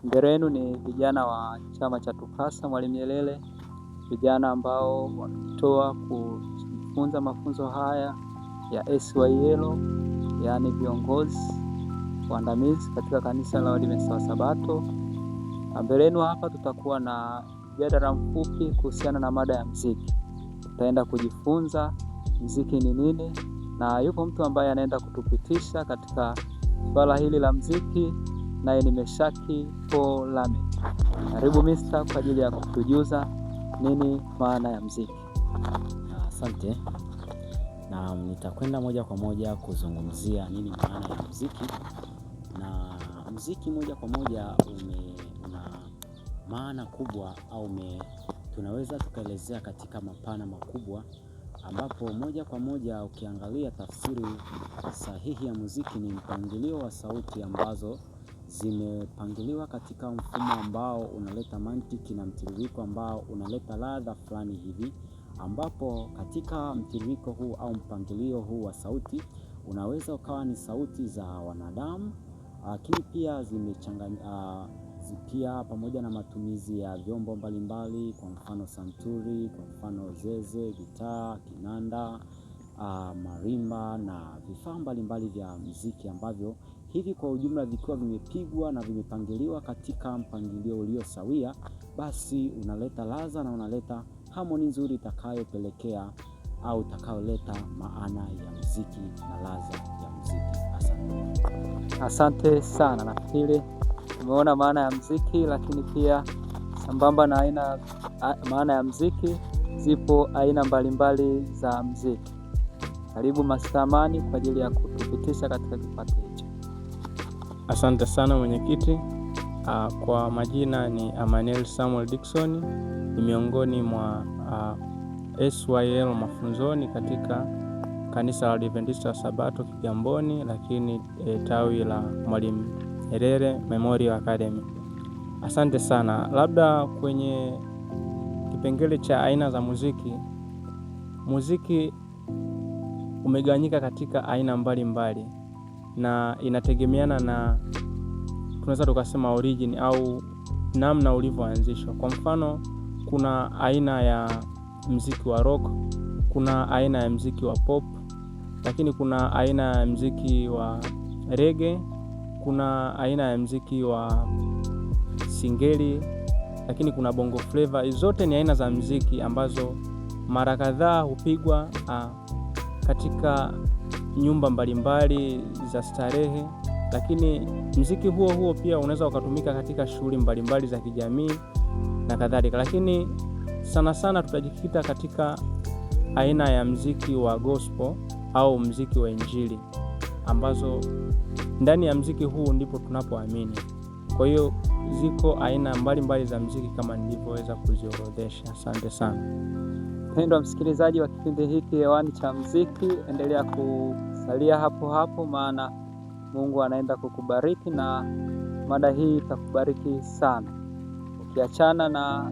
Mbele yenu ni vijana wa chama cha TUCASA Mwalimu Nyerere, vijana ambao wamejitoa kujifunza mafunzo haya ya SYL, yaani viongozi waandamizi katika kanisa la Waadventista wa Sabato. Mbele yenu hapa tutakuwa na mjadala mfupi kuhusiana na mada ya mziki. Tutaenda kujifunza mziki ni nini, na yupo mtu ambaye anaenda kutupitisha katika swala hili la mziki, naye ni Meshaki Paul Lameck. Karibu mister kwa ajili ya kutujuza nini maana ya mziki. Asante. Na nitakwenda moja kwa moja kuzungumzia nini maana ya mziki. Na mziki moja kwa moja una maana kubwa au tunaweza tukaelezea katika mapana makubwa, ambapo moja kwa moja ukiangalia tafsiri sahihi ya muziki ni mpangilio wa sauti ambazo zimepangiliwa katika mfumo ambao unaleta mantiki na mtiririko ambao unaleta ladha fulani hivi, ambapo katika mtiririko huu au mpangilio huu wa sauti unaweza ukawa ni sauti za wanadamu, lakini pia pia pamoja na matumizi ya vyombo mbalimbali, kwa mfano santuri, kwa mfano zeze, gitaa, kinanda, marimba na vifaa mbalimbali vya muziki ambavyo hivi kwa ujumla vikiwa vimepigwa na vimepangiliwa katika mpangilio ulio sawia, basi unaleta ladha na unaleta harmony nzuri itakayopelekea au itakayoleta maana ya muziki na ladha ya muziki. Asante. Asante sana. Nafikiri tumeona maana ya muziki, lakini pia sambamba na maana ya muziki zipo aina mbalimbali za muziki. Karibu Master Amani kwa ajili ya kutupitisha katika kipande hicho. Asante sana mwenyekiti. Kwa majina ni Amaniel Samuel Dickson, ni miongoni mwa SYL mafunzoni katika kanisa la Adventista wa Sabato Kigamboni, lakini tawi la Mwalimu Nyerere Memorial Academy. Asante sana. Labda kwenye kipengele cha aina za muziki, muziki umegawanyika katika aina mbalimbali na inategemeana na tunaweza tukasema origin au namna ulivyoanzishwa. Kwa mfano, kuna aina ya mziki wa rock, kuna aina ya mziki wa pop, lakini kuna aina ya mziki wa reggae, kuna aina ya mziki wa singeli, lakini kuna bongo flavor. Zote ni aina za mziki ambazo mara kadhaa hupigwa katika nyumba mbalimbali za starehe, lakini mziki huo huo pia unaweza ukatumika katika shughuli mbalimbali za kijamii na kadhalika. Lakini sana sana tutajikita katika aina ya mziki wa gospel au mziki wa injili, ambazo ndani ya mziki huu ndipo tunapoamini. Kwa hiyo ziko aina mbalimbali za mziki kama nilivyoweza kuziorodhesha. Asante sana. Mpendwa msikilizaji wa kipindi hiki hewani cha mziki, endelea kusalia hapo hapo, maana Mungu anaenda kukubariki na mada hii itakubariki sana. Ukiachana na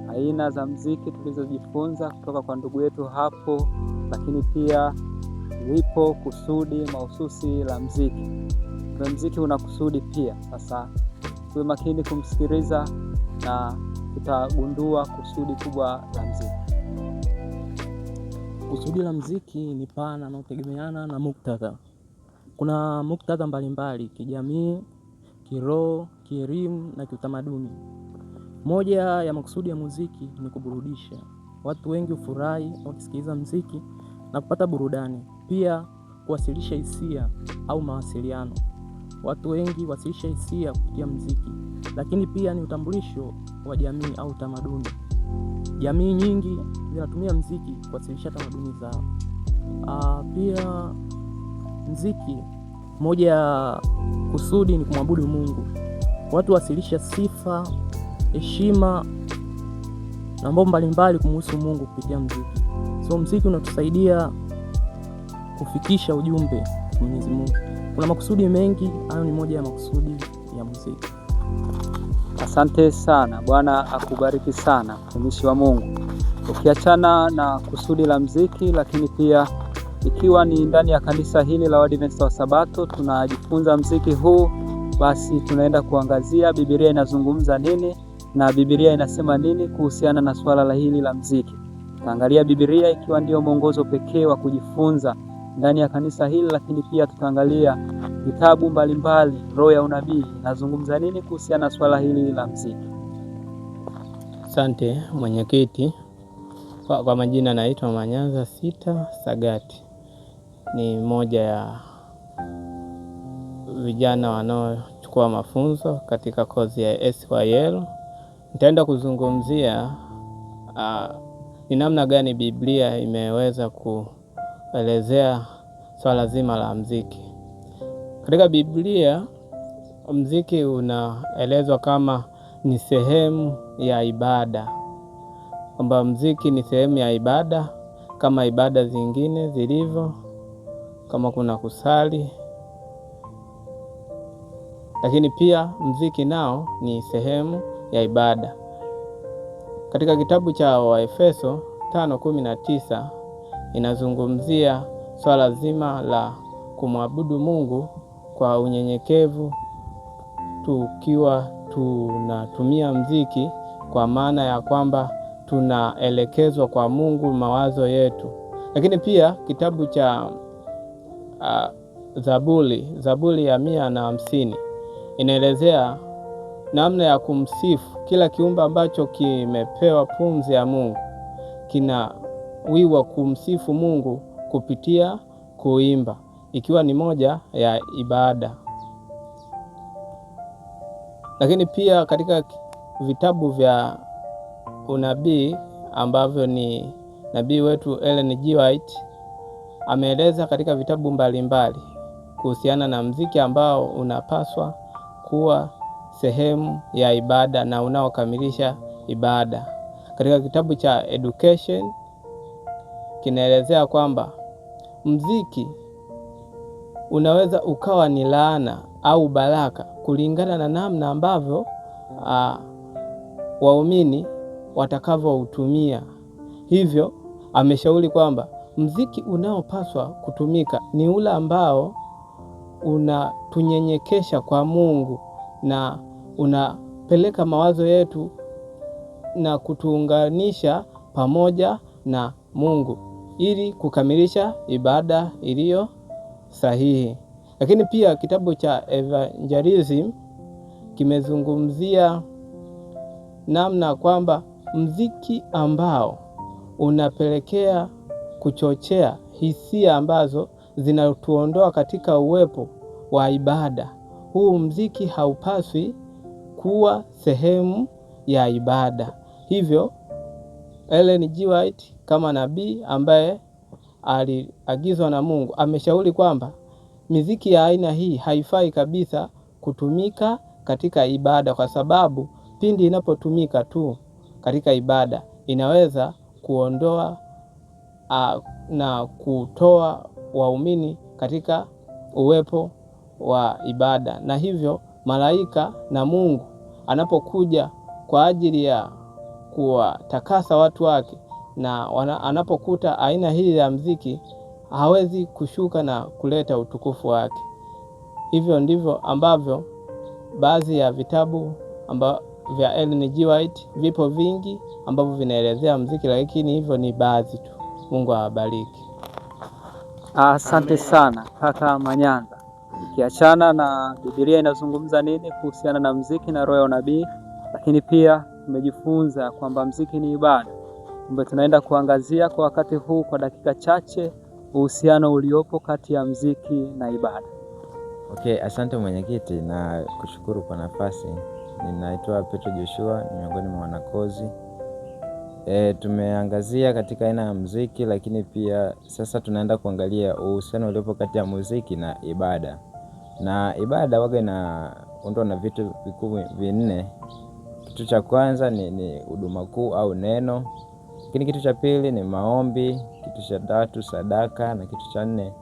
aina za mziki tulizojifunza kutoka kwa ndugu yetu hapo, lakini pia lipo kusudi mahususi la mziki. Kwa mziki una kusudi pia. Sasa tuwe makini kumsikiliza na tutagundua kusudi kubwa la mziki. Kusudi la mziki ni pana na hutegemeana na muktadha. Kuna muktadha mbalimbali kijamii, kiroho, kielimu na kiutamaduni. Moja ya makusudi ya muziki ni kuburudisha. Watu wengi hufurahi wakisikiliza muziki na kupata burudani. Pia kuwasilisha hisia au mawasiliano. Watu wengi huwasilisha hisia kupitia muziki. Lakini pia ni utambulisho wa jamii au utamaduni. Jamii nyingi zinatumia muziki kuwasilisha tamaduni zao. Pia muziki, moja ya kusudi ni kumwabudu Mungu. Watu huwasilisha sifa, heshima na mambo mbalimbali kumhusu Mungu kupitia muziki. So muziki unatusaidia kufikisha ujumbe kwa Mwenyezi Mungu. Kuna makusudi mengi, hayo ni moja ya makusudi ya muziki. Asante sana. Bwana akubariki sana mtumishi wa Mungu. Ukiachana na kusudi la mziki, lakini pia ikiwa ni ndani ya kanisa hili la Waadventista wa Sabato tunajifunza mziki huu, Basi tunaenda kuangazia Biblia inazungumza nini na Biblia inasema nini kuhusiana na swala la hili la mziki. Tutaangalia Biblia ikiwa ndiyo mwongozo pekee wa kujifunza ndani ya kanisa hili, lakini pia tutaangalia vitabu mbalimbali, roho ya unabii inazungumza nini kuhusiana na swala hili la mziki. Asante mwenyekiti. Kwa majina naitwa Manyanza Sita Sagati, ni mmoja ya vijana wanaochukua mafunzo katika kozi ya SYL. Nitaenda kuzungumzia ni namna gani Biblia imeweza kuelezea swala zima la mziki. Katika Biblia mziki unaelezwa kama ni sehemu ya ibada, kwamba mziki ni sehemu ya ibada kama ibada zingine zilivyo, kama kuna kusali, lakini pia mziki nao ni sehemu ya ibada. Katika kitabu cha Waefeso 5:19 inazungumzia swala zima la kumwabudu Mungu kwa unyenyekevu tukiwa tunatumia mziki, kwa maana ya kwamba tunaelekezwa kwa Mungu mawazo yetu. Lakini pia kitabu cha Zaburi ya 150 inaelezea namna ya kumsifu kila kiumbe ambacho kimepewa pumzi ya Mungu, kinawiwa kumsifu Mungu kupitia kuimba, ikiwa ni moja ya ibada. Lakini pia katika vitabu vya unabii ambavyo ni nabii wetu Ellen G. White ameeleza katika vitabu mbalimbali kuhusiana na mziki ambao unapaswa kuwa sehemu ya ibada na unaokamilisha ibada. Katika kitabu cha Education kinaelezea kwamba mziki unaweza ukawa ni laana au baraka kulingana na namna ambavyo waumini watakavyoutumia. Hivyo ameshauri kwamba mziki unaopaswa kutumika ni ule ambao unatunyenyekesha kwa Mungu na unapeleka mawazo yetu na kutuunganisha pamoja na Mungu ili kukamilisha ibada iliyo sahihi. Lakini pia kitabu cha Evangelism kimezungumzia namna kwamba mziki ambao unapelekea kuchochea hisia ambazo zinatuondoa katika uwepo wa ibada, huu mziki haupaswi kuwa sehemu ya ibada. Hivyo Ellen G. White kama nabii ambaye aliagizwa na Mungu ameshauri kwamba miziki ya aina hii haifai kabisa kutumika katika ibada, kwa sababu pindi inapotumika tu katika ibada inaweza kuondoa na kutoa waumini katika uwepo wa ibada, na hivyo malaika na Mungu anapokuja kwa ajili ya kuwatakasa watu wake na anapokuta aina hii ya mziki hawezi kushuka na kuleta utukufu wake. Hivyo ndivyo ambavyo baadhi ya vitabu vya Ellen G. White vipo vingi ambavyo vinaelezea mziki, lakini hivyo ni baadhi tu. Mungu awabariki. Asante sana kaka Manyanza. Ukiachana na Biblia inazungumza nini kuhusiana na mziki na roho ya unabii, lakini pia tumejifunza kwamba mziki ni ibada. Kumbe tunaenda kuangazia kwa wakati huu kwa dakika chache uhusiano uliopo kati ya mziki na ibada. Okay, asante mwenyekiti na kushukuru kwa nafasi. Ninaitwa Petro Joshua, ni miongoni mwa wanakozi. Tumeangazia katika aina ya muziki, lakini pia sasa tunaenda kuangalia uhusiano uliopo kati ya muziki na ibada. Na ibada waga inaundwa na vitu vikuu vinne. Kitu cha kwanza ni huduma kuu au neno, lakini kitu cha pili ni maombi, kitu cha tatu sadaka, na kitu cha nne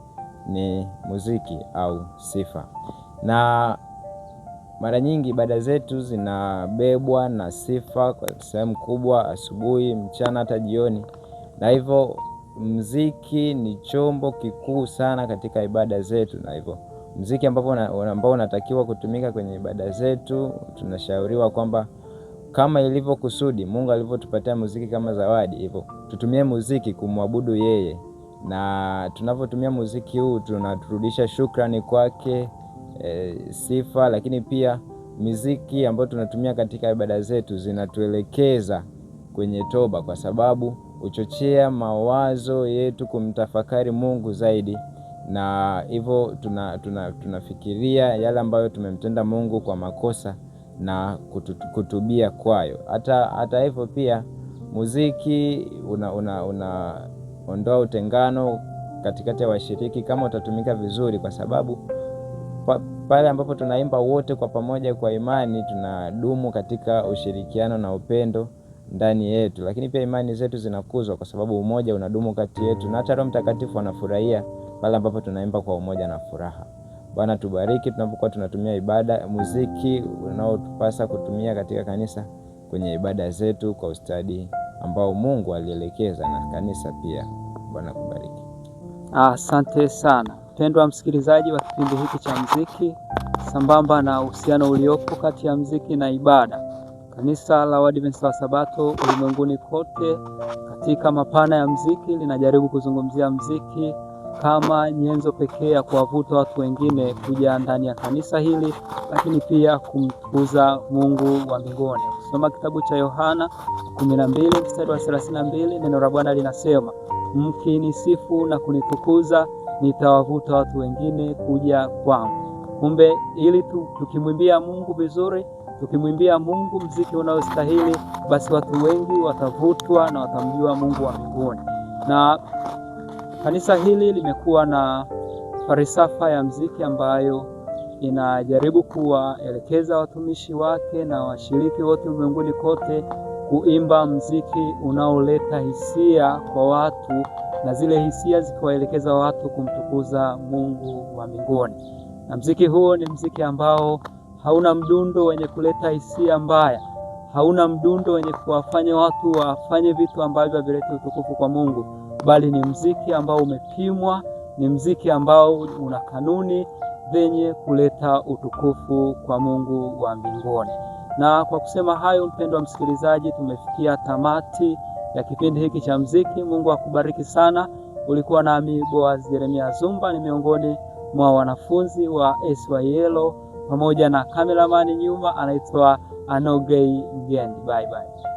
ni muziki au sifa. Na mara nyingi ibada zetu zinabebwa na sifa kwa sehemu kubwa, asubuhi, mchana, hata jioni, na hivyo muziki ni chombo kikuu sana katika ibada zetu, na hivyo Muziki ambao unatakiwa kutumika kwenye ibada zetu, tunashauriwa kwamba kama ilivyo kusudi Mungu alivyotupatia muziki kama zawadi, hivyo tutumie muziki kumwabudu yeye, na tunavyotumia muziki huu tunaturudisha shukrani kwake, sifa, lakini pia miziki ambayo tunatumia katika ibada zetu zinatuelekeza kwenye toba, kwa sababu huchochea mawazo yetu kumtafakari Mungu zaidi, na hivyo tunafikiria yale ambayo tumemtenda Mungu kwa makosa na kutubia kwayo. Hata hivyo pia muziki unaondoa utengano katikati ya washiriki kama utatumika vizuri, kwa sababu pale ambapo tunaimba wote kwa pamoja kwa imani, tunadumu katika ushirikiano na upendo ndani yetu, lakini pia imani zetu zinakuzwa kwa sababu umoja unadumu kati yetu, na hata Roho Mtakatifu anafurahia pale ambapo tunaimba kwa umoja na furaha. Bwana tubariki tunapokuwa tunatumia ibada muziki unaotupasa kutumia katika kanisa kwenye ibada zetu kwa ustadi ambao Mungu alielekeza na kanisa pia. Bwana kubariki. Asante sana mpendwa msikilizaji wa kipindi hiki cha muziki, sambamba na uhusiano uliopo kati ya muziki na ibada. Kanisa la Waadventista wa Sabato ulimwenguni kote katika mapana ya muziki linajaribu kuzungumzia muziki kama nyenzo pekee ya kuwavuta watu wengine kuja ndani ya kanisa hili, lakini pia kumtukuza Mungu wa mbinguni. Ukisoma kitabu cha Yohana 12 mstari wa 32, neno la Bwana linasema, mkinisifu na kunitukuza nitawavuta watu wengine kuja kwangu. Kumbe ili tukimwimbia Mungu vizuri, tukimwimbia Mungu mziki unaostahili, basi watu wengi watavutwa na watamjua Mungu wa mbinguni. Na kanisa hili limekuwa na falsafa ya mziki ambayo inajaribu kuwaelekeza watumishi wake na washiriki wote ulimwenguni kote kuimba mziki unaoleta hisia kwa watu, na zile hisia zikiwaelekeza watu kumtukuza Mungu wa mbinguni. Na mziki huo ni mziki ambao hauna mdundo wenye kuleta hisia mbaya, hauna mdundo wenye kuwafanya watu wafanye vitu ambavyo havileti utukufu kwa Mungu, bali ni mziki ambao umepimwa, ni mziki ambao una kanuni zenye kuleta utukufu kwa Mungu wa mbinguni. Na kwa kusema hayo, mpendwa msikilizaji, tumefikia tamati ya kipindi hiki cha mziki. Mungu akubariki sana. Ulikuwa nami Boaz Jeremia Zumba, ni miongoni mwa wanafunzi wa SYL, pamoja na kameramani nyuma anaitwa Anogei Mgendi. Bye bye.